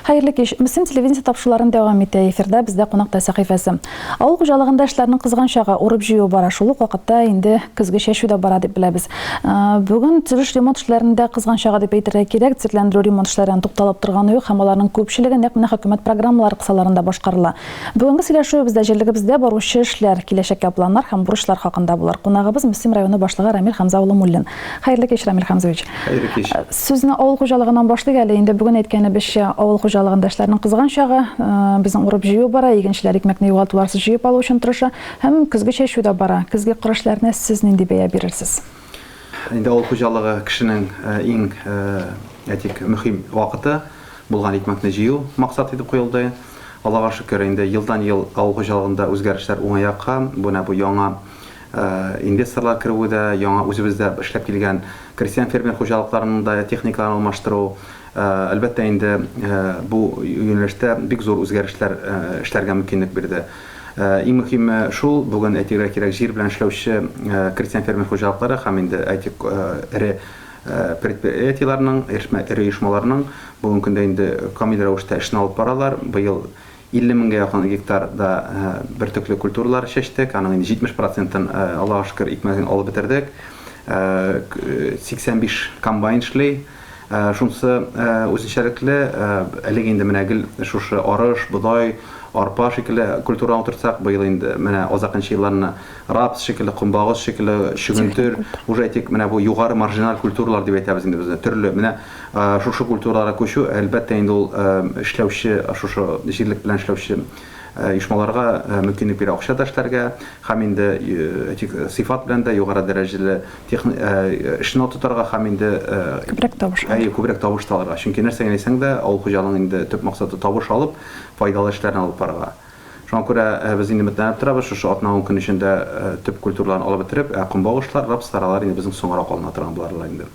Хәерле кич. Мөслим телевидениесе тапшыруларын дәвам итә. Эфирда бездә кунакта сәхифәсе. Авыл хуҗалыгында эшләрнең кызган чагы, урып-җыю бара. Шул ук вакытта инде көзге чәчү дә бара дип беләбез. Бүген төзелеш-ремонт эшләренең дә кызган чагы дип әйтергә кирәк. Төзекләндерү-ремонт эшләренең тукталып торганы юк һәм аларның күпчелеге нәкъ менә хөкүмәт программалары кысаларында башкарыла. Бүгенге сөйләшүебездә җирлегебездә баручы эшләр, киләчәккә планнар һәм бурычлар хакында булыр. Кунагыбыз Мөслим районы башлыгы Рамил Хәмзә улы Муллин. Хәерле кич, Рамил Хәмзович. Хәерле кич. Сүзне авыл хуҗалыгыннан башлыйк әле. Инде бүген әйткәнебезчә, авыл хуҗалыгында эшләрнең кызган чагы. Безнең урып-җыю бара, игенчеләр икмәкне югалтуларсыз җыеп алу өчен тырыша. Һәм көзге чәчү дә бара. Көзге кыр эшләренә сез нинди бәя бирерсез? Инде авыл хуҗалыгы кешенең иң, әйтик, мөһим вакыты булган икмәкне җыю максат итеп куелды. Аллага шөкер, инде елдан-ел авыл хуҗалыгында үзгәрешләр уңай якка. Менә бу яңа Инвесторлар керүе дә, яңа үзебездә эшләп килгән крестьян-фермер хуҗалыкларының да техникаларын алмаштыру, әлбәттә инде, бу юнәлештә бик зур үзгәрешләр эшләргә мөмкинлек бирде. Иң мөһиме шул, бүген әйтергә кирәк, җир белән эшләүче крестьян-фермер хуҗалыклары һәм инде, әйтик, эре предприятиеләрнең, эре оешмаларның бүгенге көндә инде камил рәвештә эшне алып баралар. Быел 50 меңгә якын гектарда бөртекле культуралар чәчтек, аның инде 70 процентын, Аллага шөкер, икмәген алып бетердек. 85 комбайн эшли. Шунысы үзенчәлекле, элек инде менә гел шушы арыш, бодай, арпа шикелле культураны утыртсак, быел инде менә азакынчы елларны рапс шикелле, көнбагыш шикелле, чөгендер, уже әйтик, менә бу югары маржиналь культуралар дип әйтәбез инде без, төрле менә Шушы культураларга күчү, әлбәттә инде, ул эшләүче, шушы җирлек белән эшләүче оешмаларга мөмкинлек бирә акча да эшләргә һәм инде, әйтик, сыйфат белән дә югары дәрәҗәле эшне тотарга һәм инде күбрәк табыш әйе, күбрәк табыш та алырга. Чөнки нәрсә генә әйтсәң дә, авыл хуҗалыгының инде төп максаты табыш алып, файдалы эшләрне алып барырга. Шуңа күрә без инде өметләнеп торабыз, шушы атна-ун көн эчендә төп культураларны алып бетереп, ә көнбагышлар, рапслар алар инде безнең соңрак алына торган буларлар инде.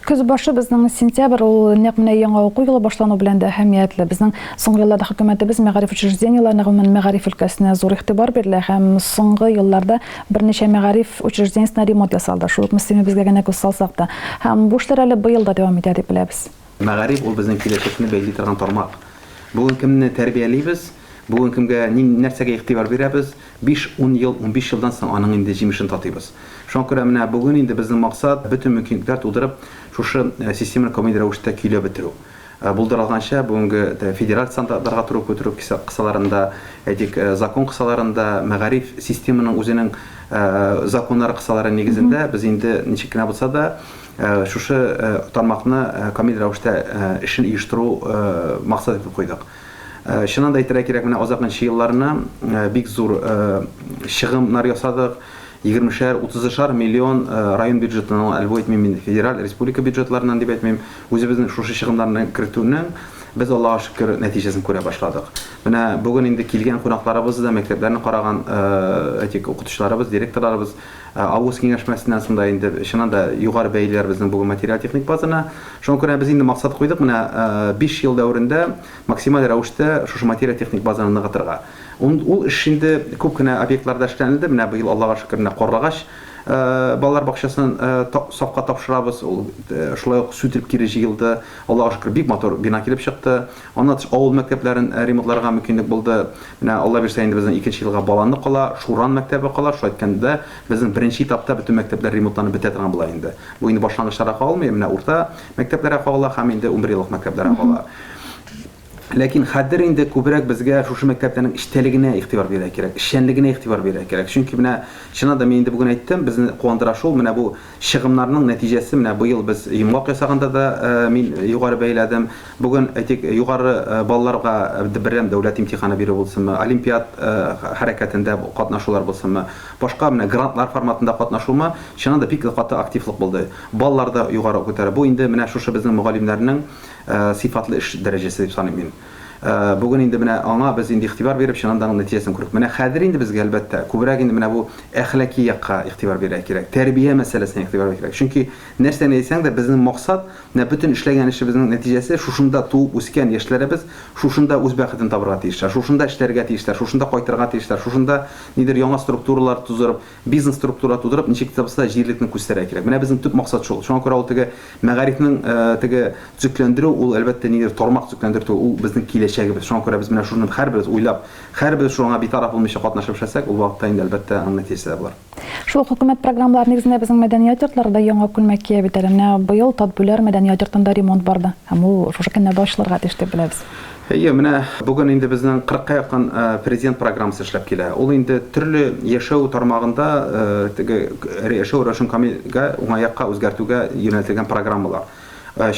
Көз башы безнең сентябрь, ул нәкъ менә яңа уку елы башлану белән дә әһәмиятле. Безнең соңгы елларда хөкүмәтебез мәгариф учреждениеләренә, гомумән, мәгариф өлкәсенә зур игътибар бирелә һәм соңгы елларда берничә мәгариф учреждениесенә ремонт ясалды. Шул ук Мөслимебезгә генә күз салсак та. Һәм бу эшләр әле быел да дәвам итә дип беләбез. Мәгариф ул безнең киләчәкне бәйли торган тармак. Бүген кемне тәрбиялибез, бүген кемгә, нәрсәгә игътибар бирәбез, Биш, ун ел, 15 елдан соң аның инде җимешен татыйбыз. Шуңа күрә менә бүген инде безнең максат, бөтен мөмкинлекләр тудырып, шушы системаны камил рәвештә көйләп бетерү. Булдырылганча, бүгенге федераль стандартларга туры китерү кысаларында, әйтик, закон кысаларында, мәгариф системының үзенең законнары кысалары нигезендә без инде ничек кенә булса да, шушы тармакны камил рәвештә эшен оештыру максат итеп куйдык. Чыннан да әйтергә кирәк, менә азакынчы елларны бик зур чыгымнар ясадык. Егермешәр, утызышар миллион район бюджетыннан, әле бу әйтмим инде, федераль, республика бюджетларыннан дип әйтмим, үзебезнең шушы чыгымнарны кертүнең без, Аллага шөкер, нәтиҗәсен күрә башладык. Менә бүген инде килгән кунакларыбыз да, мәктәпләрне караган, әйтик, укытучыларыбыз, директорларыбыз август киңәшмәсеннән соң да инде чыннан да югары бәялиләр безнең бүген материаль-техник базаны. Шуңа күрә без инде максат куйдык, менә 5 ел дәверендә максималь рәвештә шушы материаль-техник базаны ныгытырга. Ул эш инде күп кенә объектларда эшләнелде. Менә быел, Аллага шөкер, менә Карлыгач балалар бакчасын сафка тапшырабыз. Ул шулай ук сүтелеп кире җыелды. Аллага шөкер, бик матур бина килеп чыкты. Аннан тыш авыл мәктәпләрен ремонтларга мөмкинлек булды. Менә Алла бирсә инде безнең икенче елга Баланны кала, Шуран мәктәбе кала. Шулай әйткәндә, безнең беренче этапта бөтен мәктәпләр ремонтланып бетә торган була инде. Бу инде башлангычларга кагылмый, менә урта мәктәпләргә кагыла һәм инде 11 еллык мәктәпләргә кагыла. Ләкин хәзер инде күбрәк безгә шушы мәктәпләрнең эчтәлегенә игътибар бирергә кирәк, эшчәнлегенә игътибар бирергә кирәк. Чөнки менә чыннан да мин инде бүген әйттем, безне куандыра шул, менә бу Чыгымнарның нәтиҗәсе менә быел без йомгак ясаганда да мин югары бәяләдем. Бүген, әйтик, югары балларга бердәм дәүләт имтиханы бирү булсынмы, олимпиад хәрәкәтендә катнашулар булсынмы, башка менә грантлар форматында катнашумы, чыннан да бик каты активлык булды. Баллар да югары күтәрә. Бу инде менә шушы безнең мөгаллимнәрнең сыйфатлы эш дәрәҗәсе дип саныйм мин. Бүген инде менә аңа без инде игътибар биреп, чыннан да аның нәтиҗәсен күрдек. Менә хәзер инде безгә, әлбәттә, күбрәк инде менә бу әхлаки якка игътибар бирергә кирәк, тәрбия мәсьәләсенә игътибар бирергә кирәк. Чөнки нәрсә генә әйтсәң дә, безнең максат, менә бөтен эшләгән эшебезнең нәтиҗәсе, шушында туып үскән яшьләребез шушында үз бәхетен табырга тиешләр, шушында эшләргә тиешләр, шушында кайтырга тиешләр, шушында нидер яңа структуралар тудырып, бизнес-структура тудырып, ничек тә булса җирлекне күчсәргә кирәк. Менә безнең төп максат шул. Шуңа күрә ул теге мәгарифнең теге төзекләндерү, ул, әлбәттә, нидер тармак төзекләндерү түгел, ул безнең киләчәгебез. Шуңа күрә без менә шуны һәрберебез уйлап, һәрберебез шуңа битараф булмыйча катнашып эшләсәк, ул вакытта инде, әлбәттә, аның нәтиҗәсе дә булыр. Шул ук хөкүмәт программалары нигезендә безнең мәдәният йортлары да яңа күлмәк кия бит әле. Менә быел Татбүләр мәдәният йортында ремонт барды һәм ул шушы көннәрдә ачылырга тиеш дип беләбез. Әйе, менә бүген инде безнең кырыкка якын президент программасы эшләп килә. Ул инде төрле яшәү тармагында теге яшәү рәвешен камилгә, уңай якка үзгәртүгә юнәлтелгән программалар.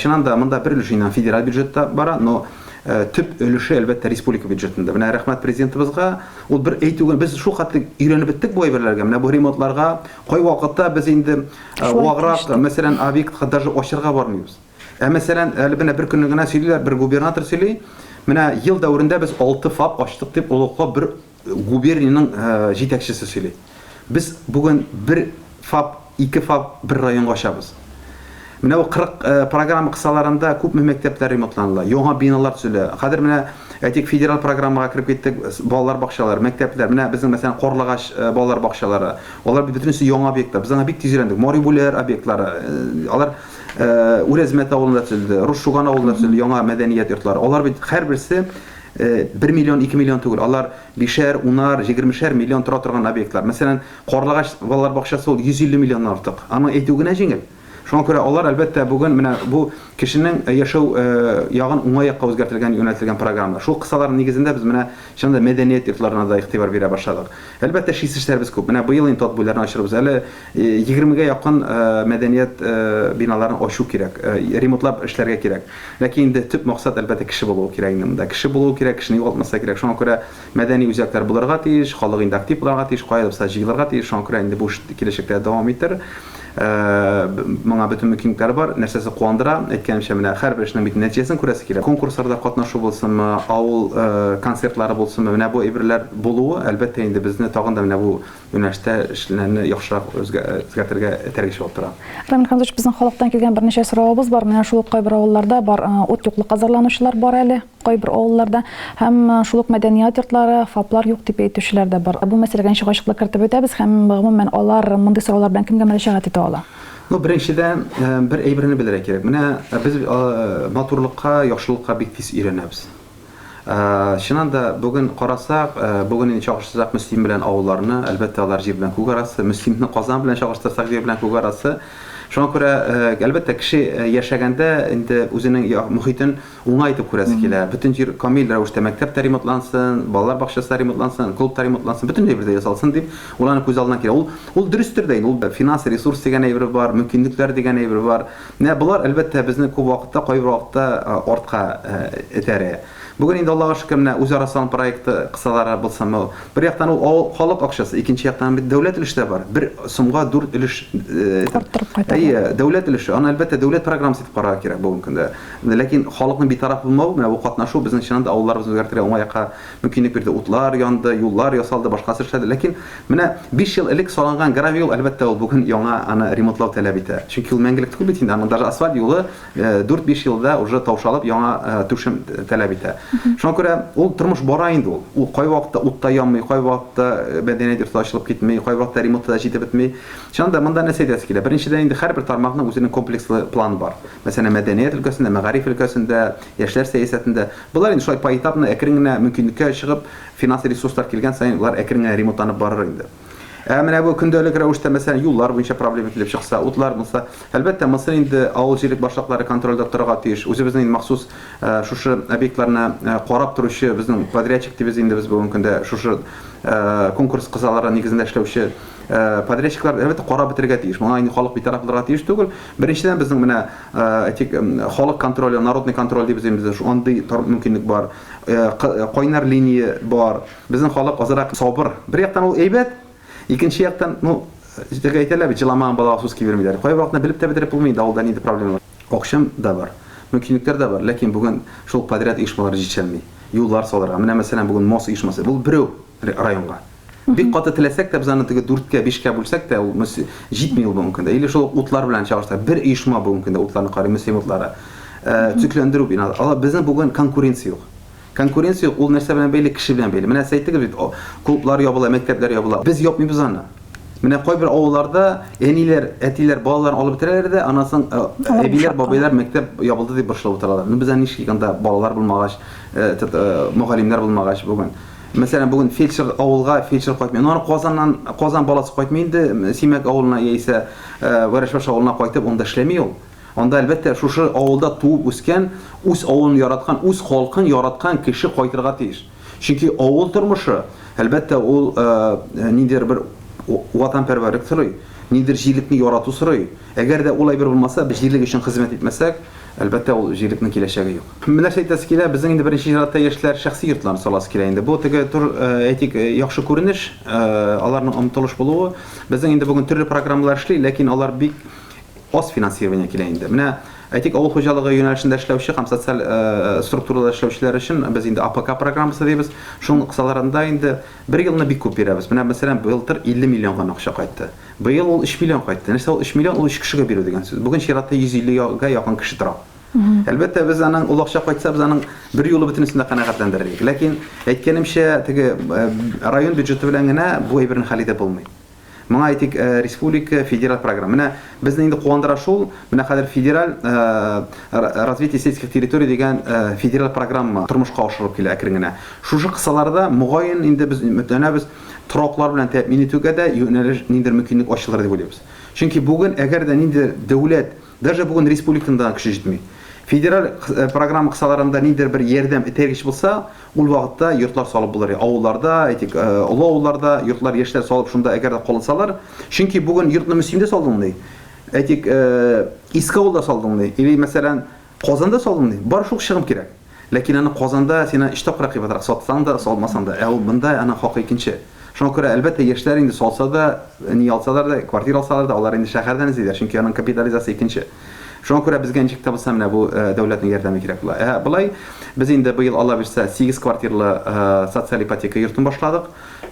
Чыннан да, монда бер өлеше инде федераль бюджетта бара, но төп өлеше, әлбәттә, республика бюджетында. Менә рәхмәт президентыбызга, ул бер әйтү генә, без шул хәтле өйрәнеп беттек бу әйберләргә, менә бу ремонтларга, кайвакытта без инде ваграк, мәсәлән, объектка даже ачырга бармыйбыз. Ә мәсәлән, әле менә бер көнне генә сөйлиләр, бер губернатор сөйли, менә ел дәверендә без 6 ФАП ачтык дип олуглап бер губерниянең җитәкчесе сөйли. Без бүген бер ФАП, ике ФАП бер районга ачабыз. Менә бу 40 программа кысаларында күпме мәктәпләр ремонтланыла, яңа биналар төзелә. Хәзер менә, әйтик, федераль программага кереп киттек, балалар бакчалары, мәктәпләр. Менә безнең, мәсәлән, Карлыгач балалар бакчалары. Алар бит бөтенесе яңа объектлар. Без аңа бик тиз өйрәндек. Мари Бүләр объектлары, алар Үрәзмәт авылында төзелде, Рус Шуган авылында төзелде яңа мәдәният йортлары. Алар бит һәрберсе 1 миллион, 2 миллион түгел. Алар бишәр, унар, егермешәр миллион тора торган объектлар. Мәсәлән, Карлыгач балалар бакчасы ул 150 миллионнан артык. Аны әйтү генә җиңел. Шуңа күрә алар, әлбәттә, бүген менә бу кешенең яшәү ягын уңай якка үзгәртелгән, юнәлтелгән программа. Шул кысалар нигезендә без менә чыннан да мәдәният йортларына да игътибар бирә башладык. Әлбәттә, эшлисе эшләребез күп. Менә быел инде Татбүләрне ачырбыз. Әле Егермегә якын мәдәният биналарын ачу кирәк, ремонтлап эшләргә кирәк. Ләкин инде төп максат, әлбәттә, кеше булуы кирәк инде монда. Кеше булуы кирәк, кешене югалтмаска кирәк. Шуңа күрә мәдәни үзәкләр булырга тиеш, халык инде актив булырга тиеш, кая да булса җыелырга тиеш. Шуңа күрә инде бу эш киләчәктә дәвам итәр. Моңа бөтен мөмкинлекләр бар. Нәрсәсе куандыра, әйткәнемчә, менә һәрбер эшнең бит нәтиҗәсен күрәсе килә. Конкурсларда катнашу булсынмы, авыл концертлары булсынмы, менә бу әйберләр булуы, әлбәттә инде, безне тагын да менә бу юнәлештә эшләрне яхшырак үзгәртергә этәргеч булып тора. Рамил Хамзович, безнең халыктан килгән берничә соравыбыз бар. Менә шул ук кайбер авылларда бар, ут юклыкка зарланучылар бар әле, кайбер авылларда. Һәм шул ук мәдәният йортлары, ФАПлар юк дип әйтүчеләр дә бар. Бу мәсьәләгә ничек ачыклык кертеп үтәбез һәм, гомумән, алар мондый сораулар белән кемгә мөрәҗәгать итә ала? Ну, беренчедән, бер әйберне белергә кирәк. Менә без матурлыкка, яхшылыкка бик тиз өйрәнәбез. Чыннан да, бүген карасак, бүген инде чагыштырсак Мөслим белән авылларны, әлбәттә, алар җир белән күк арасы. Мөслимне Казан белән чагыштырсак, җир белән күк арасы. Шуңа күрә, әлбәттә, кеше яшәгәндә инде үзенең мохитен уңай итеп күрәсе килә. Бөтен җир камил рәвештә мәктәп тә ремонтлансын, балалар бакчасы да ремонтлансын, клуб та ремонтлансын, бөтен әйбер дә ясалсын дип, ул аны күз алдына килә. Ул, ул дөрестер дә инде, ул финанс ресурс дигән әйбер бар, мөмкинлекләр дигән әйбер бар. Менә болар, әлбәттә, безне күп вакытта, кайбер вакытта артка этәрә. Бүген инде, Аллага шөкер, менә үзара салым проекты кысалары булсынмы, бер яктан ул авыл халык акчасы, икенче яктан бит дәүләт өлеше дә бар. Бер сумга дүрт өлеш арттырып кайтарыла. Әйе, дәүләт өлеше. Аны, әлбәттә, дәүләт программасы итеп карарга кирәк бүгенге көндә. Ләкин халыкның битараф булмавы, менә бу катнашу безнең чыннан да авылларыбызны үзгәртергә уңай якка мөмкинлек бирде. Утлар янды, юллар ясалды, башкасы эшләде. Ләкин менә 5 ел элек салынган гравий юл, әлбәттә, ул бүген яңа аны ремонтлау таләп итә. Чөнки ул мәңгелек түгел бит инде, аның даже асфальт юлы 4-5 елда уже таушалып, яңа түшәм таләп итә. Шуңа күрә ул тормыш бара инде ул. Ул кайвакытта ут та янмый, кайвакытта мәдәният йорты ачылып китми, кайвакытта ремонты да җитеп бетми. Чыннан да, монда нәрсә әйтәсе килә? Беренчедән инде һәрбер тармакның үзенең комплекслы планы бар. Мәсәлән, мәдәният өлкәсендә, мәгариф өлкәсендә, яшьләр сәясәтендә. Болар инде шулай поэтапно, әкрен генә мөмкинлеккә чыгып, финанс ресурслар килгән саен, болар әкрен генә ремонтланып барыр инде. Ә менә бу көндәлек рәвештә, мәсәлән, юллар буенча проблема килеп чыкса, утлар булса, әлбәттә, монысын инде авыл җирлек башлыклары контрольдә торырга тиеш. Үзебезнең инде махсус шушы объектларны карап торучы безнең подрядчик дибез инде без бүгенге көндә шушы конкурс кысалары нигезендә эшләүче подрядчиклар, әлбәттә, карап бетерергә тиеш. Моңа инде халык битараф булырга тиеш түгел. Беренчедән, безнең менә Әйтик, халык контроле, народный контроль дибез инде без, андый мөмкинлек бар. Кайнар линия бар. Безнең халык азрак сабыр. Бер яктан ул әйбәт, икенче яктан, ну, теге әйтәләр бит, җыламаган балага сүз кибермиләр. Кайбер вакытта белеп тә бетереп булмый инде авылда нинди проблемалар. Акчам да бар, мөмкинлекләр дә бар, ләкин бүген шул подряд оешмалар җитешәлми. юллар салырга. Менә, мәсәлән, бүген МОС оешмасы, ул берәү районга. Бик каты теләсәк тә, без аны теге дүрткә, бишкә бүлсәк тә, ул җитми ул бүгенге көндә. Или шул ук утлар белән чагыштырсак, бер оешма бүгенге көндә утларны карый, Мөслим утлары. Төзекләндерү бинасы. Алар безнең бүген конкуренция юк. Конкуренция юк, ул нәрсә белән бәйле? Кеше белән бәйле. Менә сез әйттегез бит, клублар ябыла, мәктәпләр ябыла. Без япмыйбыз аны. Менә кайбер авылларда әниләр, әтиләр балаларын алып бетерәләр дә, аннан соң әбиләр, бабайлар мәктәп ябылды дип борчылып утыралар. Ну без аны ничек анда балалар булмагач, мөгаллимнәр булмагач бүген. Мәсәлән, бүген фельдшер авылга фельдшер кайтмый. Ну аны Казаннан, Казан баласы кайтмый инде Симәк авылына яисә Вәрәшбаш авылына кайтып, анда эшләми ул. Анда, әлбәттә, шушы авылда туып үскән, үз авылын яраткан, үз халкын яраткан кеше кайтырга тиеш. Чөнки авыл тормышы, әлбәттә, ул ниндидер бер ватанпәрвәрлек сорый, ниндидер җирлекне ярату сорый. Әгәр дә ул әйбер булмаса, без җирлек өчен хезмәт итмәсәк, әлбәттә, ул җирлекнең киләчәге юк. Менә нәрсә әйтәсе килә, безнең инде беренче чиратта яшьләр шәхси йортларын саласы килә инде. Бу теге тур, әйтик, яхшы күренеш, аларның омтылыш булуы. Безнең инде бүген төрле программалар эшли, ләкин алар бик аз финансирование килә инде. Менә, әйтик, авыл хуҗалыгы юнәлешендә эшләүче һәм социаль структурада эшләүчеләр өчен без инде АПК программасы дибез. Шуның кысаларында инде бер елны бик күп бирәбез. Менә, мәсәлән, былтыр 50 миллион гына акча кайтты. Быел ул 3 миллион кайтты. Нәрсә ул 3 миллион? Ул 3 кешегә бирү дигән сүз. Бүген чиратта 150 гә якын кеше тора. Әлбәттә, без аның ул акча кайтса, без аның бер юлы бөтенесен дә канәгатьләндерер идек. Ләкин, әйткәнемчә, теге район бюджеты белән генә бу әйберне хәл итеп булмый. Моңа әйтик, республика федераль программа. Менә безне инде куандыра шул, менә хәзер федераль развитие сельских территорий дигән федераль программа тормышка ашырылып килә әкрен генә. Шушы кысаларда, мөгаен, инде без өметләнәбез, тораклар белән тәэмин итүгә дә юнәлеш ниндидер мөмкинлек ачылыр дип уйлыйбыз. Чөнки бүген, әгәр дә ниндидер дәүләт, даже бүген республиканың да көче җитми. Федераль программа кысаларында ниндидер бер ярдәм, этәргеч булса, ул вакытта йортлар салып булыр. Авылларда, әйтик, олы авылларда йортлар яшьләр салып шунда әгәр дә калынсалар, чөнки бүген йортны Мөслимдә салдың ди, әйтик, Иске авылда салдың ди, или, мәсәлән, Казанда салдың ди, бары шул чыгым кирәк. Ләкин аны Казанда син аны өч тапкыр кыйбатрак сатсаң да, салмасаң да, ә ул монда аның хакы икенче. Шуңа күрә, әлбәттә, яшьләр инде салса да, ни алсалар да, квартира алсалар да, алар инде шәһәрдән эзлиләр, чөнки аның капитализация икенче. Шуңа күрә безгә ничек тә булса менә бу дәүләтнең ярдәме кирәк була. Ә болай без инде быел, Алла бирсә, 8 квартирлы социаль ипотека йортын башладык.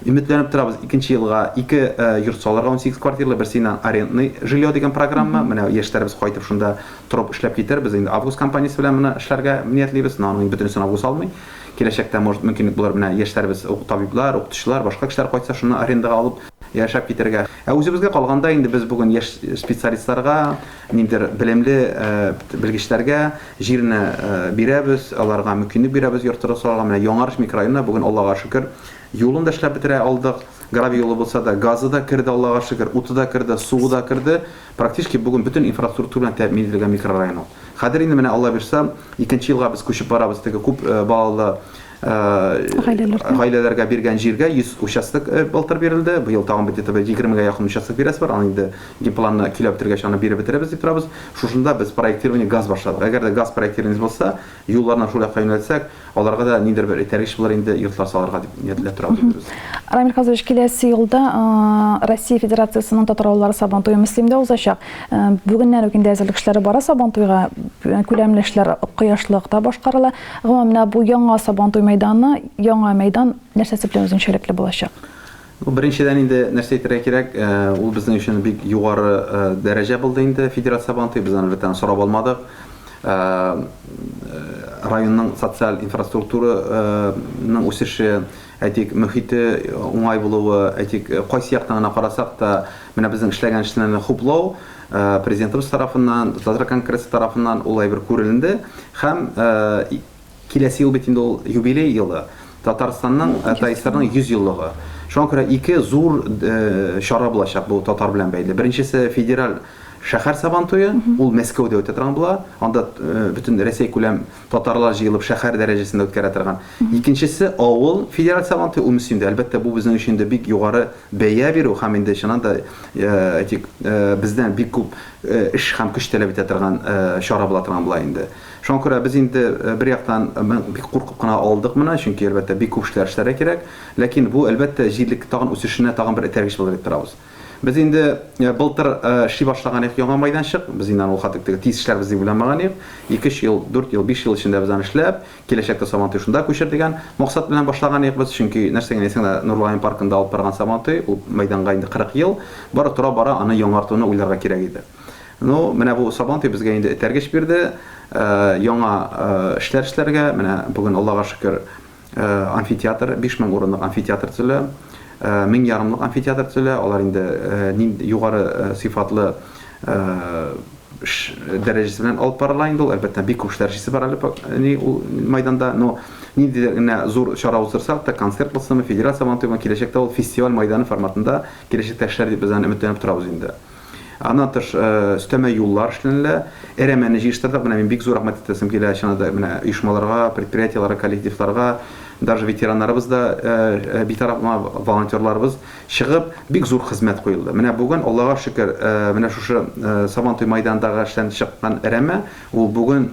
Өметләнеп торабыз, икенче елга ике йорт салырга 18 квартирлы, берсе инде арендный жилье дигән программа. Менә яшьләребез кайтып шунда торып эшләп китәр. Без инде Август компаниясе белән моны эшләргә ниятлибез. Но аның бөтенесен Август алмый. Киләчәктә, может, мөмкинлек булыр, менә яшьләребез, табиблар, укытучылар, башка кешеләр кайтса, шуны арендага алып яшәп китәргә. Ә үзебезгә калганда инде без бүген яшь специалистларга, ниндидер белемле белгечләргә җирне бирәбез, аларга мөмкинлек бирәбез йорт салырга. Менә Яңарыш микрорайонына бүген, Аллага шөкер, юлын да эшләп бетерә алдык. Гравий юлы булса да, газы да керде, Аллага шөкер, уты да керде, суы да керде. Практически бүген бөтен инфраструктура белән тәэмин ителгән микрорайон ул. Хәзер инде менә Алла бирса, икенче елга без күчеп барабыз теге күп балалы гаиләләргә биргән җиргә 100 участок былтыр бирелде. Быел тагын где-то бер 20гә якын участок бирәсе бар. Аны инде генпланны көйләп бетергәч, аны биреп бетерәбез дип торабыз. Шушында без проектирование газ башладык. Әгәр дә газ проектированиесе булса, юлларны шул якка юнәлтсәк, Аларга да ниндидер бер этәргеч булыр инде, йортлар салырга дип ниятләп торабыз инде без. Рамил Хазович, киләсе елда Россия Федерациясенең татар авыллары Сабантуе Мөслимдә узачак. Бүгеннән үк инде әзерлек эшләре бара Сабантуйга, күләмле эшләр Кояшлыкта башкарыла. Гомумән, менә бу яңа Сабантуй мәйданы, яңа мәйдан нәрсәсе белән үзенчәлекле булачак? Ну, беренчедән инде нәрсә әйтергә кирәк, ул безнең өчен бик югары дәрәҗә булды инде федераль Сабантуй, без аны әлбәттә сорап алмадык. Районның социаль инфраструктураның үсеше, әйтик, мөхите уңай булуы, әйтик, кайсы яктан гына карасак та, менә безнең эшләгән эшләрне хуплау президентыбыз тарафыннан, Татар конгрессы тарафыннан ул әйбер күрелде һәм Киләсе ел бит инде ул юбилей елы, Татарстанның, ТАИСРның 100 еллыгы. Шуңа күрә ике зур чара булачак бу татар белән бәйле. Беренчесе федераль шәһәр Сабантуе, ул Мәскәүдә үтә торган була. Анда бөтен Рәсәй күләм татарлар җыелып шәһәр дәрәҗәсендә үткәрә торган. Икенчесе авыл федераль Сабантуе, ул Мөслимдә. Әлбәттә, бу безнең өчен инде бик югары бәя бирү һәм инде чыннан да, әйтик, бездән бик күп эш һәм көч таләп итә торган чара була торган була инде. Шуңа күрә без инде бер яктан бик куркып кына алдык моны, чөнки, әлбәттә, бик күп эшләр эшләргә кирәк. Ләкин бу, әлбәттә, җирлек тагын үсешенә тагын бер этәргеч булыр дип торабыз. Без инде былтыр эшли башлаган идек яңа майданчык. Без инде аны ул хәтлек теге тиз эшләрбез дип уйламаган идек. 2-3 ел, 4 ел, 5 ел эчендә без аны эшләп, киләчәктә Сабантуй шунда күчер дигән максат белән башлаган идек без. Чөнки нәрсә генә әйтсәң дә, Нурлыгаян паркында алып барган Сабантуй, ул мәйданга инде 40 ел, бары тора-бара аны яңартуны уйларга кирәк иде. Ну, менә бу Сабантуй безгә инде этәргеч бирде, яңа эшләр эшләргә. Менә бүген, Аллага шөкер, амфитеатр, 5000 урынлык амфитеатр төзелә, мең ярымлык амфитеатр төзелә. Алар инде нинди югары сыйфатлы эш дәрәҗәсе белән алып барыла инде ул. Әлбәттә, бик күп эшләр эшлисе бар әле ни ул майданда, но ниндидер генә зур чара уздырсак та, концерт булсынмы, федераль сабантуймы, киләчәктә ул фестиваль майданы форматында киләчәктә эшләр дип без аны өметләнеп торабыз инде. Аннан тыш, өстәмә юллар эшләнелә. Әрәмәне җыештырдык. Менә мин бик зур рәхмәт әйтәсем килә, чыннан да, менә оешмаларга, предприятиеләргә, коллективларга, даже ветераннарыбыз да битараф булмаган, волонтерларыбыз чыгып, бик зур хезмәт куелды. Менә бүген, Аллага шөкер, менә шушы Сабантуй майданындагы эшләнеп чыккан әрәмә, ул бүген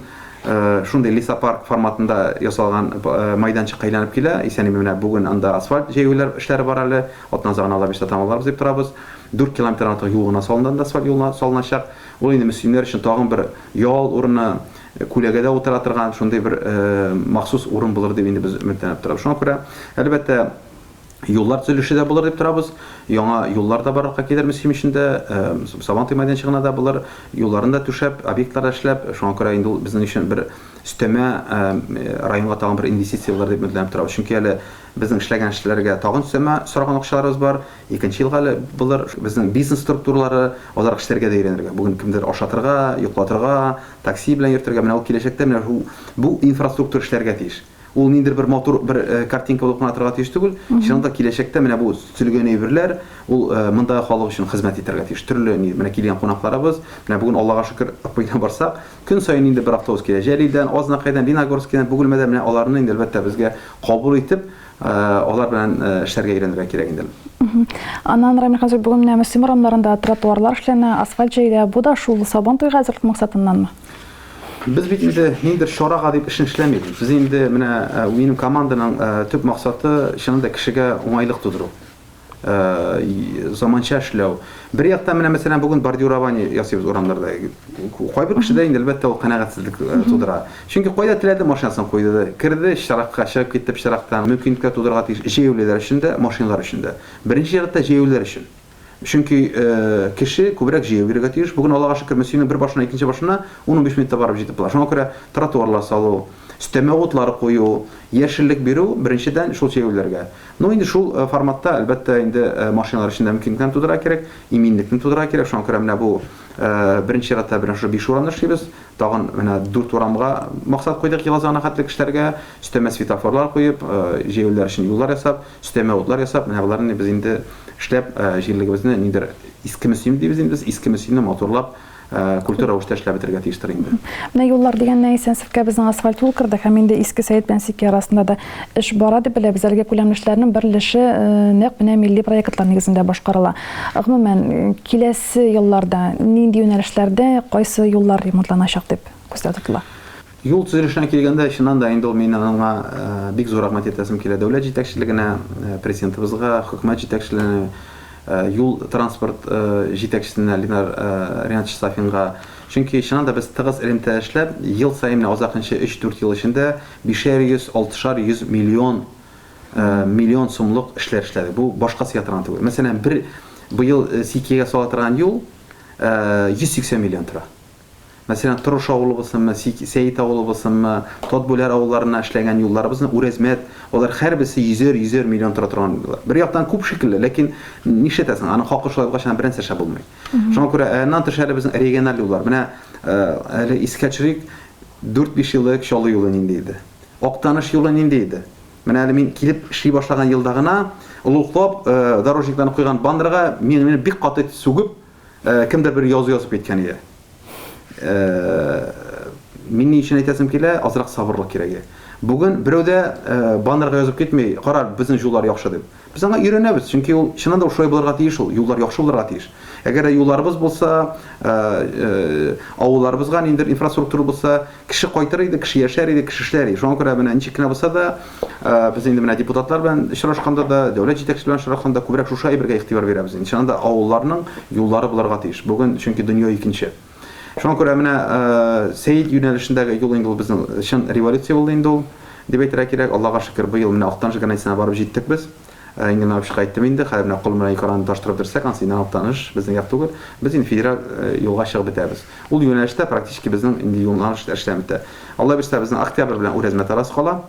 шундый лесопарк форматында ясалган майданчыкка әйләнеп килә. Исән-имин менә бүген анда асфальт җәюләр эшләре бар әле. Атна азагына Алла бирсә тәмамларбыз дип торабыз. 4 километрдан артык юл гына салынды анда, асфальт юл салыначак. Ул инде мөслимнәр өчен тагын бер ял урыны, күләгәдә утыра торган шундый бер махсус урын булыр дип инде без өметләнеп торабыз. Шуңа күрә, әлбәттә, юллар төзелеше дә булыр дип торабыз. Яңа юллар да барлыкка килер Мөслим эчендә, Сабантуй мәйданчыгына да булыр. Юлларын да түшәп, объектлар да эшләп, шуңа күрә инде ул безнең өчен бер өстәмә районга тагын бер инвестиция булыр дип өметләнеп торабыз. Чөнки әле безнең эшләгән эшләргә тагын өстәмә сораган акчаларыбыз бар. Икенче елга әле булыр. Безнең бизнес структуралары азрак эшләргә дә өйрәнергә. Бүген кемдер ашатырга, йоклатырга, такси белән йөртергә. Менә ул киләчәктә менә шул бу инфраструктура эшләргә тиеш. Ул ниндидер бер матур бер э, картинка булып кына торырга тиеш түгел. Чыннан да киләчәктә менә бу төзелгән әйберләр ул э, мондагы халык өчен хезмәт итәргә тиеш. Төрле менә килгән кунакларыбыз, менә бүген Аллага шөкер, Акбайдан барсак, көн саен инде бер автобус килә. Җәлилдән, Азнакайдан, Леногорскидан, Бөгелмәдән менә аларны инде әлбәттә безгә кабул итеп, Алар белән эшләргә өйрәнергә кирәк инде. Аннан, Рамил хәзрәт, бүген менә Мөслим урамнарында тротуарлар эшләнә, асфальт җәелә. Бу да шул Сабан туйга әзерлек максатыннанмы? Без бит инде ниндидер чарага дип эшне эшләмибез. Без инде менә минем команданың төп максаты, чыннан да кешегә уңайлык тудыру. Заманча эшләү. Бер яктан менә мәсәлән бүген бордюрование ясыйбыз урамнарда. Кайбер кешедә инде әлбәттә ул канәгатьсезлек тудыра. Чөнки кайда теләде машинасын куйды, керде, чиракка чыгып китте пычрактан. Мөмкинлекләр тудырырга тиеш җәяүлеләр өчен дә, машиналар өчен дә. Беренче чиратта җәяүлеләр өчен. Чөнки кеше күбрәк җәяү йөрергә тиеш. Бүген Аллага шөкер, Мөслимнең бер башына икенче башына 10-15 минутта барып җитеп була. Шуңа күрә тротуарлар салу, өстәмә утлар кую, яшеллек бирү, беренчедән, шул җәяүлеләргә. Ну, инде шул форматта, әлбәттә, инде машиналар өчен дә мөмкинлекләрне тудырырга кирәк, иминлекне тудырырга кирәк. Шуңа күрә менә бу беренче чиратта менә шушы 5 урамны эшлибез. Тагын менә 4 урамга максат куйдык ел азагына хәтле эшләргә, өстәмә светофорлар куеп, җәяүлеләр өчен юллар ясап, өстәмә утлар ясап, менә боларны без инде эшләп, җирлегебезне нидер Иске Мөслим дибез инде без, Иске Мөслимне матурлап, культур рәвештә эшләп бетерергә тиештер инде. Менә юллар дигәннән Исәнсефкә безнең асфальт юл керде һәм инде Иске Сәет белән Сикәй арасында да эш бара дип беләбез. Әлеге күләмле эшләрнең бер өлеше нәкъ менә милли проектлар нигезендә башкарыла. Гомумән, киләсе елларда нинди юнәлешләрдә кайсы юллар ремонтланачак дип күздә тотыла? Юл төзелешенә килгәндә, чыннан да инде ул мин аңа бик зур рәхмәт әйтәсем килә дәүләт җитәкчелегенә, президентыбызга, хөкүмәт җитәкчелегенә, юл транспорт җитәкчесенә Ленар Ринатович Сафинга. Чөнки чыннан да без тыгыз элемтә эшләп, ел саен менә азакынчы өч-дүрт ел эчендә бишәр йөз, алтышар йөз миллион миллион сумлык эшләр эшләдек. Бу башка сыя торган түгел. Мәсәлән, бер быел Сикигә сала торган юл 180 миллион тора. Мәсәлән, Торыш авылы булсынмы, Сәет авылы булсынмы, Татбүләр авылларына эшләгән юлларыбызны, Үрәзмәт, алар һәрберсе йөзәр-йөзәр миллион тора торган юллар. Бер яктан күп шикелле, ләкин нишләтәсең, аның хакы шулай булгач, аны бернәрсә эшләп булмый. Шуңа күрә аннан тыш әле безнең региональ юллар. Менә әле искә төшерик, 4-5 ел элек Чаллы юлы нинди иде? Актаныш юлы нинди иде? Менә әле мин килеп эшли башлаган елда гына олуглап дорожникларны куйган баннерга мине бик каты сүгеп, Кемдер бер язу язып киткән иде. Мин ни өчен әйтәсем килә, азрак сабырлык кирәк иде. Бүген берәү дә баннерга язып китми, кара, безнең юллар яхшы дип. Без аңа өйрәнәбез, чөнки ул чыннан да шулай булырга тиеш ул, юллар яхшы булырга тиеш. Әгәр дә юлларыбыз булса, авылларыбызга ниндидер инфраструктура булса, кеше кайтыр иде, кеше яшәр иде, кеше эшләр иде. Шуңа күрә менә ничек кенә булса да, без инде менә депутатлар белән очрашканда да, дәүләт җитәкчесе белән очрашканда күбрәк шушы әйбергә игътибар бирәбез. Инде чыннан да авылларның юллары булырга тиеш. Бүген чөнки дөнья икенче. Шуңа күрә менә Сәет юнәлешендәге юл инде ул безнең чын революция булды инде ул, дип әйтергә кирәк. Аллага шөкер, быел менә Актаныш границасына барып җиттек без. Инде менә общка әйттем инде, хәзер менә кол белән ике араны тоташтырып бетерсәк, анысы инде Актаныш, безнең як түгел. Без инде федераль юлга чыгып бетәбез. Ул юнәлештә практически безнең инде юнәлеш эшләнеп бетә. Алла бирсә, безнең октябрь белән Үрәзмәт арасы кала.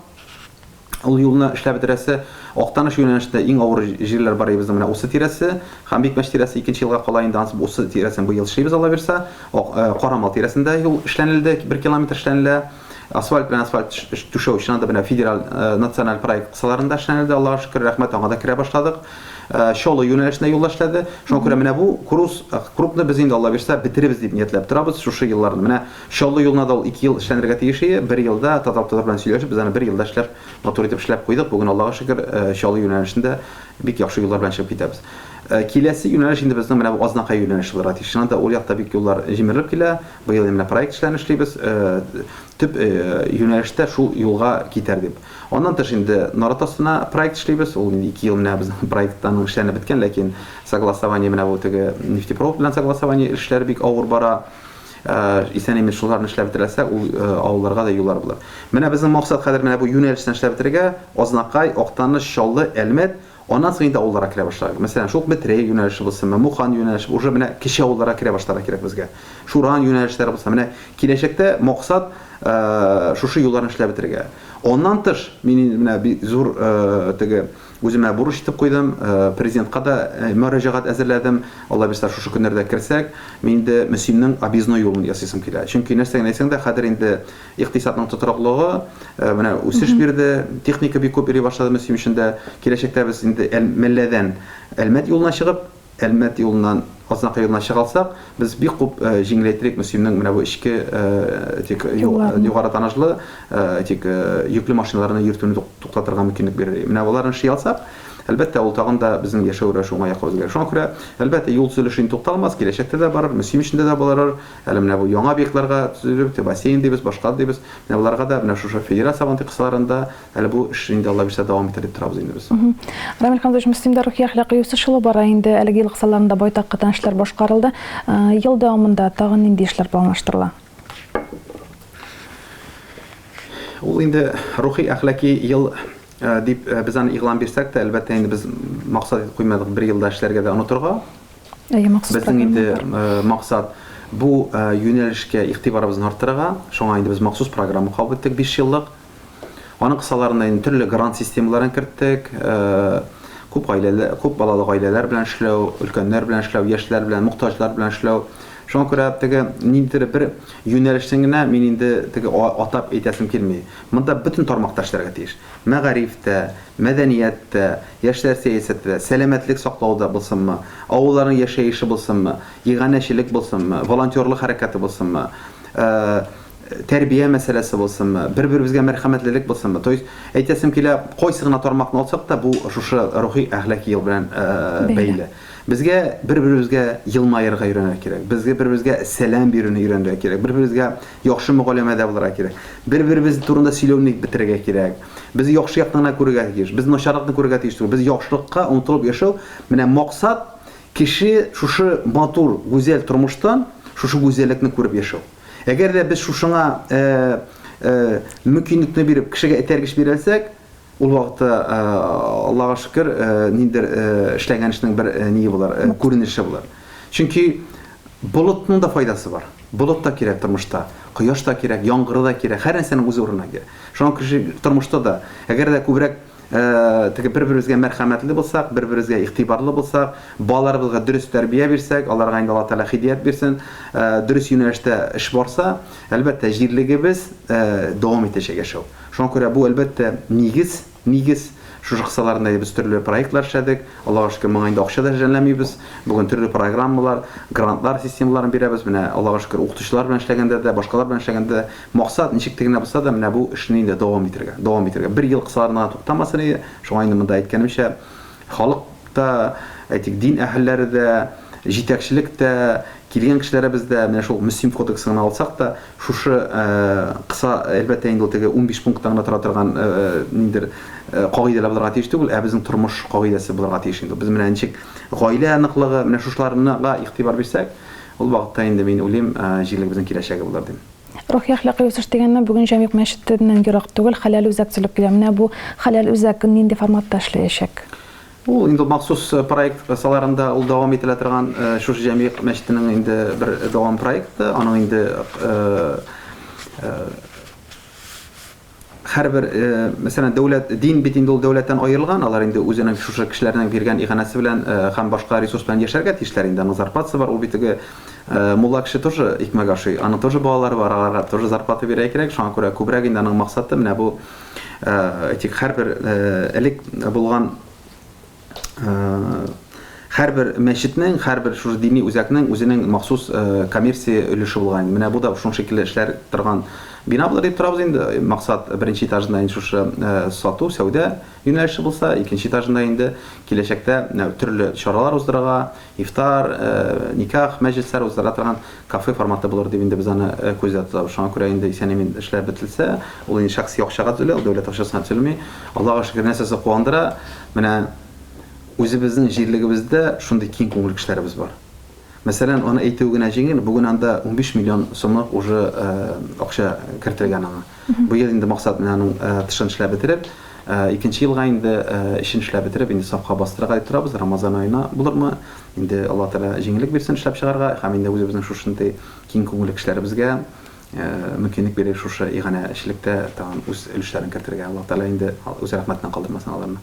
Ул юлны эшләп бетерәсе. Актаныш юнәлешендә иң авыр җирләр бар безнең менә Усы тирәсе һәм Бикмәч тирәсе икенче елга кала инде анысы Усы тирәсен быел эшлибез Алла бирса. Карамал тирәсендә юл эшләнелде, 1 километр эшләнелә. Асфальт белән асфальт түшәү чыннан да менә федераль националь проект кысаларында эшләнелде, Аллага шөкер, рәхмәт, аңа да керә башладык. Чолы юнәлешендә юллар эшләде. Шуңа күрә менә бу курс крупны без инде Алла бирса бетеребез дип ниятләп торабыз шушы елларны. Менә Чаллы юлына да ул ике ел эшләнергә тиеш иде. Бер елда Татавтодор белән сөйләшеп, без аны бер елда эшләп, матур итеп эшләп куйдык. Бүген, Аллага шөкер, Чаллы юнәлешендә бик яхшы юллар белән чыгып китәбез. Киләсе юнәлеш инде безнең менә бу Азнакай юнәлеше булырга тиеш. Чыннан да ул якта бик юллар җимерелеп килә. Быел менә проект эшләрен эшлибез. Төп юнәлештә шул юлга китәр дип. Аннан тыш инде Нарат астына проект эшлибез. Ул инде ике ел менә безнең проект аның эшләнеп беткән, ләкин согласование менә бу теге нефтепровод белән согласование эшләре бик авыр бара. Исән-имин шуларны эшләп бетерәсә, ул авылларга да юллар булыр. Менә безнең максат хәзер менә бу юнәлештән эшләп бетерергә, Азнакай, Актаныш, Чаллы, Әлмәт, аннан соң инде авылларга керә башларга. Мәсәлән, шул ук Метрәй юнәлеше булсынмы, Мухан юнәлеше, уже менә кече авылларга керә башларга кирәк безгә. Шуран юнәлешләре булса, менә киләчәктә максат шушы юлларны эшләп бетерергә. Аннан тыш, мин инде менә бик зур теге Үземә бурыч итеп куйдым, президентка да мөрәҗәгать әзерләдем. Алла бирсә, шушы көннәрдә керсәк, мин инде Мөслимнең объездной юлын ясыйсым килә. Чөнки нәрсә генә әйтсәң дә, хәзер инде икътисадның тотрыклыгы, менә үсеш бирде, техника бик күп йөри башлады Мөслим эчендә. Киләчәктә без инде Мәлләдән Әлмәт юлына чыгып, Әлмәт юлыннан Азнакай юлына чыга алсак, без бик күп җиңеләйтер идек Мөслимнең менә бу эчке тик югары тоннажлы тик йөкле машиналарны йөртүне туктатырга мөмкинлек бирер иде. Менә боларны эшли алсак, әлбәттә, ул тагын да безнең яшәү рәвеше уңай якка үзгәрер. Шуңа күрә, әлбәттә, юл төзелеше инде тукталмас, киләчәктә дә барыр, Мөслим эчендә дә барыр. Әле менә бу яңа объектларга төзелеп, бассейн дибез, башка дибез. Менә боларга да менә шушы федераль Сабантуй кысаларында Әле бу эш инде Алла бирсә дәвам итәр дип торабыз инде без. Рамил Хамзович, Мөслимдә рухи әхлакый үсеш юлы бара инде. Әлеге ел кысаларында байтак кына эшләр башкарылды. Ел дәвамында тагын нинди эшләр планлаштырыла? Ул инде рухи әхлаки ел дип без аны игълан бирсәк тә, әлбәттә инде без максат итеп куймадык бер елда эшләргә дә онытырга. Әйе, махсус Безнең инде максат бу юнәлешкә игътибарыбызны арттырырга. Шуңа инде без махсус программа кабул иттек 5 еллык. Аның кысаларында инде төрле грант системаларын керттек. Күп гаиләле, күп балалы гаиләләр белән эшләү, өлкәннәр белән эшләү, яшьләр белән, мохтаҗлар белән эшләү. Шуңа күрә теге ниндидер бер юнәлешне генә мин инде теге атап әйтәсем килми. Монда бөтен тармакта эшләргә тиеш. Мәгариф тә, мәдәният тә, яшьләр сәясәте дә, сәламәтлек саклау да булсынмы, авылларның яшәеше булсынмы, иганәчелек булсынмы, волонтерлык хәрәкәте булсынмы, тәрбия мәсьәләсе булсынмы, бер-беребезгә мәрхәмәтлелек булсынмы. То есть, әйтәсем килә, кайсы гына тармакны алсак та, бу шушы рухи әхлаки ел белән бәйле. Безгә бер-беребезгә елмаерга өйрәнергә кирәк. Безгә бер-беребезгә сәлам бирүне өйрәнергә кирәк. Бер-беребезгә яхшы мөгаләмәдә булырга кирәк. Бер-беребез турында сөйләүне бетерергә кирәк. Без яхшы якны гына күрергә тиеш. Без начарлыкны күрергә тиеш түгел. Без яхшылыкка омтылып яшәү, менә максат кеше шушы матур, гүзәл тормыштан шушы гүзәллекне күреп яшәү. Әгәр дә без шушыңа мөмкинлекне биреп, кешегә этәргеч бирәлсәк, ул вакытта, Аллага шөкер, ниндидер эшләгән эшнең бер ние булыр, күренеше булыр. Чөнки болытның да файдасы бар. Болыт та кирәк тормышта, кояш та кирәк, яңгыры да кирәк, һәр нәрсәнең үз урынына кирәк. Шуңа кеше тормышта да, әгәр дә күбрәк теге бер-беребезгә мәрхәмәтле булсак, бер-беребезгә игътибарлы булсак, балаларыбызга дөрес тәрбия бирсәк, аларга инде Алла Тәгалә һидият бирсен, дөрес юнәлештә эш барса, әлбәттә, җирлегебез дәвам итәчәк яшәү. Шуңа күрә бу, әлбәттә, нигез, нигез. Шушы кысаларында без төрле проектлар эшләдек. Аллага шөкер, моңа инде акча да жәлләмибез. Бүген төрле программалар, грантлар системаларын бирәбез. Менә Аллага шөкер, укытучылар белән эшләгәндә дә, башкалар белән эшләгәндә дә максат ничек тә генә булса да менә бу эшне инде дәвам итәргә, дәвам итәргә. Бер ел кысаларында гына туктамасын иде. Шуңа инде монда әйткәнемчә, халык та, әйтик, дин әһелләре дә, җитәкчелек тә, килгән кешеләребез дә, менә шул Мөслим кодексын гына алсак та, Шушы кыса, әлбәттә инде ул теге 15 пункттан гына тора торган ниндидер кагыйдәләр булырга тиеш түгел, ә безнең тормыш кагыйдәсе булырга тиеш инде. Без менә ничек гаилә ныклыгы, менә шушыларга игътибар бирсәк, ул вакытта инде мин уйлыйм, җирлегебезнең киләчәге булыр дим. Рухи-әхлакый үсеш дигәннән, бүген Җәмигъ мәчетеннән ерак түгел Хәләл үзәк төзелеп килә. Менә бу Хәләл үзәк нинди форматта эшләячәк? Ул инде махсус проект кысаларында ул дәвам ителә торган шушы Җәмигъ мәчетенең инде бер дәвам проекты. Аның инде һәрбер, мәсәлән, дәүләт, дин бит инде ул дәүләттән аерылган, алар инде үзенең шушы кешеләрнең биргән иганәсе белән һәм башка ресурс белән яшәргә тиешләр инде. Аның зарплатасы бар, ул бит теге мулла кеше тоже икмәк ашый, аның тоже балалары бар, аларга тоже зарплата бирергә кирәк. Шуңа күрә күбрәк инде аның максаты менә бу Әйтик, һәрбер элек булган һәрбер мәчетнең, һәрбер шушы дини үзәкнең үзенең махсус коммерция өлеше булган. Менә бу да шуның шикелле эшләр торган бина булыр дип торабыз инде. Максат беренче этажында инде шушы сату, сәүдә юнәлеше булса, икенче этажында инде киләчәктә төрле чаралар уздырырга, ифтар, никах мәҗлесләре уздыра торган кафе форматы булыр дип инде без аны күздә тотабыз. Шуңа күрә инде исән-имин эшләп бетелсә, ул инде шәхси акчага төзелә, ул дәүләт акчасына төзелми. Аллага шөкер, нәрсәсе куандыра, менә үзебезнең җирлегебездә шундый киң күңелле кешеләребез бар. Мәсәлән, аны әйтүе генә җиңел, бүген анда 15 миллион сумлык уже акча кертелгән аңа. Быел инде максат менә аның тышын эшләп бетереп, икенче елга инде эчен эшләп бетереп, инде сафка бастырырга дип торабыз. Рамазан аена булырмы? Инде Алла Тәгалә җиңеллек бирсен эшләп чыгарга һәм инде үзебезнең шушындый киң күңелле кешеләребезгә мөмкинлек бирер шушы иганәчелектә тагын үз өлешләрен кертергә. Алла Тәгалә инде үз рәхмәтеннән калдырмасын аларны.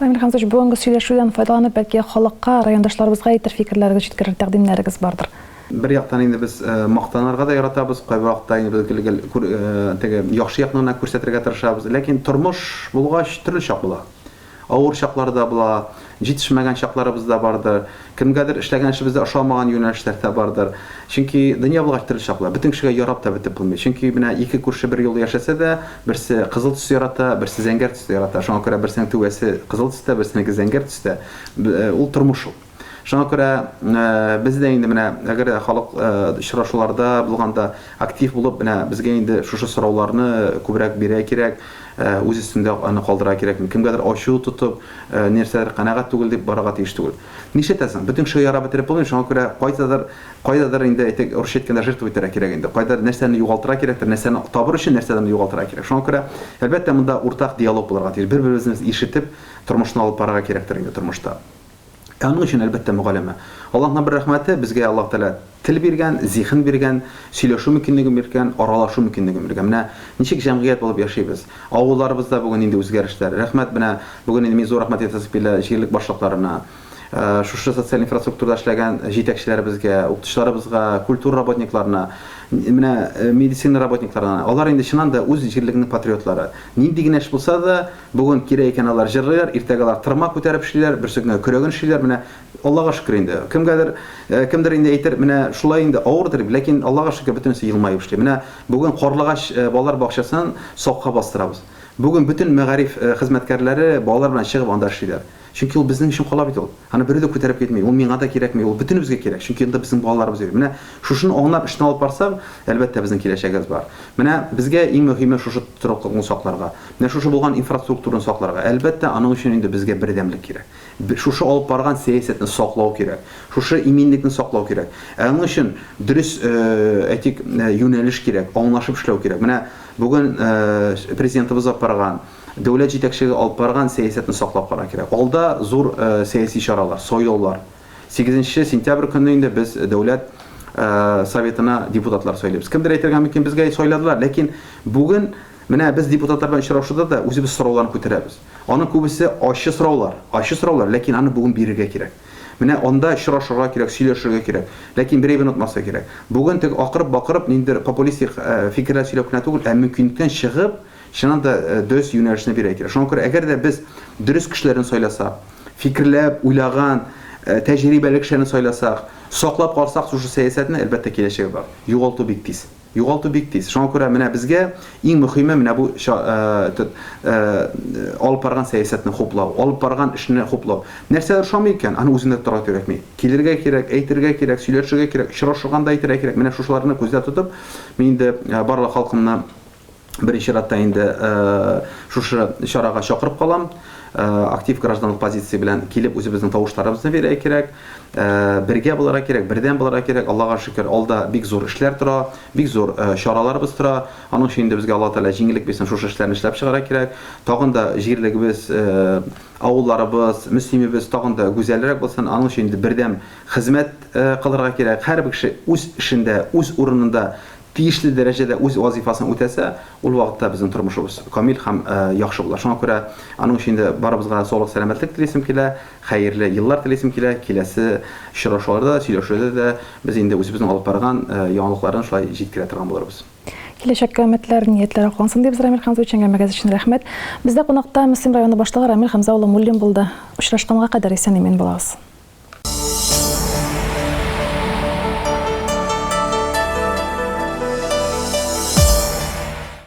Рамил Хәмзович, бүгенге сөйләшүдән файдаланып, бәлки халыкка, райондашларыбызга әйтер фикерләрегез, җиткерер тәкъдимнәрегез бардыр? Бер яктан инде без мактанырга да яратабыз, кайбер вакытта инде без гел-гел теге яхшы якны гына күрсәтергә тырышабыз. Ләкин тормыш булгач, төрле чак була. Авыр чаклар да була, җитешмәгән чакларыбыз да бардыр, кемгәдер эшләгән эшебез дә ошамаган юнәлешләр дә бардыр. Чөнки дөнья булгач төрле чак була. Бөтен кешегә ярап та бетеп булмый. Чөнки менә ике күрше бер юлы яшәсә дә, берсе кызыл төс ярата, берсе зәңгәр төстә ярата. Шуңа күрә берсенең түбәсе кызыл төстә, берсенеке зәңгәр төстә. Ул тормыш ул. Шуңа күрә без дә инде менә әгәр дә халык очрашуларда булганда актив булып менә безгә инде шушы сорауларны күбрәк бирә кирәк, үз өстендә аны калдыра кирәк. Кемгәдер ачу тотып, нәрсәдер канәгать түгел дип барырга тиеш түгел. Нишләтәсең? Бөтен кешегә ярап бетереп булмый, шуңа күрә кайдадыр, кайдадыр инде әйтик, русча әйткәндә жертва итәргә кирәк инде. Кайдадыр нәрсәне югалтырга кирәктер, нәрсәне табыр өчен нәрсәдер югалтырга кирәк. Шуңа күрә, әлбәттә, монда уртак диалог булырга тиеш. Бер-беребезне ишетеп, тормышны алып барырга кирәктер инде тормышта. Ә аның өчен, әлбәттә, мөгаләмә. Аллаһның бер рәхмәте, безгә Аллаһ Тәгалә тел биргән, зиһен биргән, сөйләшү мөмкинлеген биргән, аралашу мөмкинлеген биргән. Менә ничек җәмгыять булып яшибез. Авылларыбызда бүген нинди үзгәрешләр. Рәхмәт, менә бүген инде мин зур рәхмәт әйтәсем килә җирлек башлыкларына, шушы социаль инфраструктурада эшләгән җитәкчеләребезгә, укытучыларыбызга, культура работникларына, менә медицина работникларына. Алар инде чыннан да үз җирлегенең патриотлары. Нинди генә эш булса да, Бүген кирәк икән алар җырлыйлар, иртәгә алар тырма күтәреп эшлиләр, берсекөнгә көрәген эшлиләр. Менә Аллага шөкер инде. Кемгәдер, кемдер инде әйтер, менә шулай инде авырдыр дип, ләкин Аллага шөкер бөтенесе елмаеп эшли. Менә бүген Карлыгач балалар бакчасын сакка бастырабыз. Бүген бөтен мәгариф хезмәткәрләре балалар белән чыгып анда эшлиләр. Чөнки ул безнең өчен кала бит ул. Аны берәү дә күтәреп китми. Ул миңа да кирәкми, ул бөтенебезгә кирәк. Чөнки анда безнең балаларыбыз йөри. Менә шушыны аңлап эшне алып барсак, әлбәттә, безнең киләчәгебез бар. Менә безгә иң мөһиме шушы тотрыклыкны сакларга. Менә шушы булган инфраструктураны сакларга. Әлбәттә, аның өчен инде безгә бердәмлек кирәк. Шушы алып барган сәясәтне саклау кирәк. Шушы иминлекне саклау кирәк. Ә аның өчен дөрес, әйтик, юнәлеш кирәк, аңлашып эшләү кирәк. Менә бүген Президентыбыз алып барган, дәүләт җитәкчелеге алып барган сәясәтне саклап калырга кирәк. Алда зур сәяси чаралар, сайлаулар. Сигезенче сентябрь көнне инде без Дәүләт Советына депутатлар сайлыйбыз. Кемдер әйтергә мөмкин, безгә сайладылар, ләкин бүген менә без депутатлар белән очрашуда да үзебез сорауларны күтәрәбез. Аның күбесе ачы сораулар, ачы сораулар, ләкин аны бүген бирергә кирәк. Менә анда очрашырга кирәк, сөйләшергә кирәк. Ләкин бер әйберне онытмаска кирәк. Бүген теге акырып-бакырып ниндидер популистик фикерләр сөйләп кенә түгел, ә мөмкинлектән чыгып, Чыннан да дөрес юнәлешне бирергә кирәк. Шуңа күрә әгәр дә без дөрес кешеләрне сайласак, фикерләп, уйлаган, тәҗрибәле кешеләрне сайласак, саклап калсак шушы сәясәтне, әлбәттә, киләчәге бар. Югалту бик тиз. Югалту бик тиз. Шуңа күрә менә безгә иң мөхиме менә бу алып барган сәясәтне хуплау, алып барган эшне хуплау. Нәрсәдер ошамый икән, аны үзеңдә тотарга кирәкми. Килергә кирәк, әйтергә кирәк, сөйләшергә кирәк, очрашырганда әйтергә кирәк. Менә шушыларны күздә тотып, мин инде барлык халкымны беренче чиратта инде шушы чарага чакырып калам. Актив гражданлык позиция белән килеп үзебезнең тавышларыбызны бирергә кирәк. Бергә булырга кирәк, бердәм булырга кирәк. Аллага шөкер, алда бик зур эшләр тора, бик зур чараларыбыз тора. Аның өчен инде безгә Алла Тәгалә җиңеллек бирсен, шушы эшләрне эшләп чыгарга кирәк. Тагын да җирлегебез, авылларыбыз, Мөслимебез тагын да гүзәлрәк булсын. Аның өчен инде бердәм хезмәт кылырга кирәк. Һәрбер кеше үз эшендә, үз урынында тиешле дәрәҗәдә үз вазыйфасын үтәсә, ул вакытта безнең тормышыбыз камил һәм яхшы була. Шуңа күрә аның өчен инде барыбызга саулык-сәламәтлек телисем килә, хәерле еллар телисем килә. Киләсе очрашуларда да, сөйләшүдә дә без инде үзебезнең алып барган яңалыкларны шулай җиткерә торган булырбыз. Киләчәккә өметләр, ниятләр аклансын дибез, Рамил Хәмзович, әңгәмәгез өчен рәхмәт. Бездә кунакта Мөслим районы башлыгы Рамил Хәмзә улы Муллин булды. Очрашканга кадәр исән-имин булыгыз.